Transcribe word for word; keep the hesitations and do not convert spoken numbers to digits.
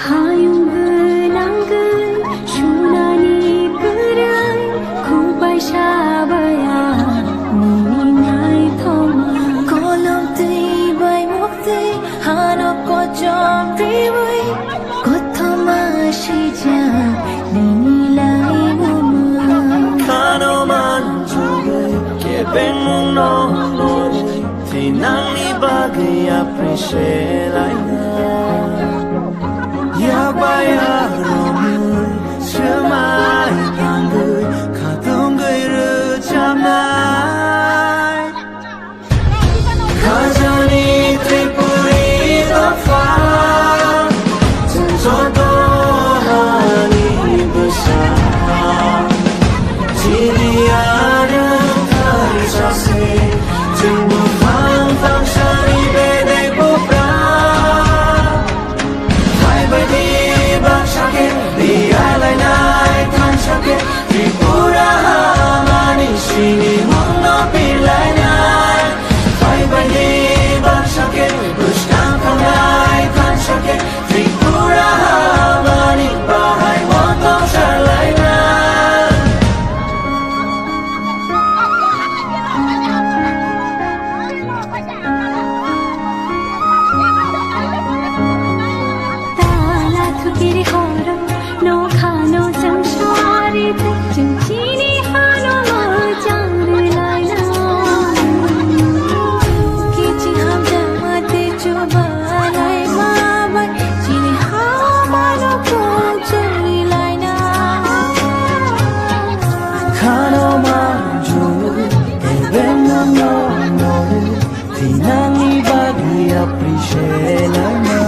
Hayung gwnang gwn sunani kwrwi, kubai sabaya nini naithoma. Kolom twi bai muktwi hano kochom twiwi, kothoma sijak nini laimungma. Khano manjugwi kebengmungno norwi, thinangni bagwi appreciate laina. Yakbai yarokni swmai tangwi khatungwi rwchapnai. Khajani Tripuri dopha, chwng joto hani bwsa. Chini ano thai sase, chwng buphang thangsani bedek bupra. Phaibai di baksa khe, di alainai thansa khe, Tripura hamani sini mungno pilainai. Phaibai di baksa khe, bwskang thangnai thansa khe, Tripura hamani bahai motong salainai. Tala thukiri horo, nokhano chwng sari, chwng chini hano mojang rwlaina. Kiching hamjakma tei chubanai ma bai, chini hamano kuchung rwlaina. Khano manju, even no no no. Thinangni bagwi appreciate laina.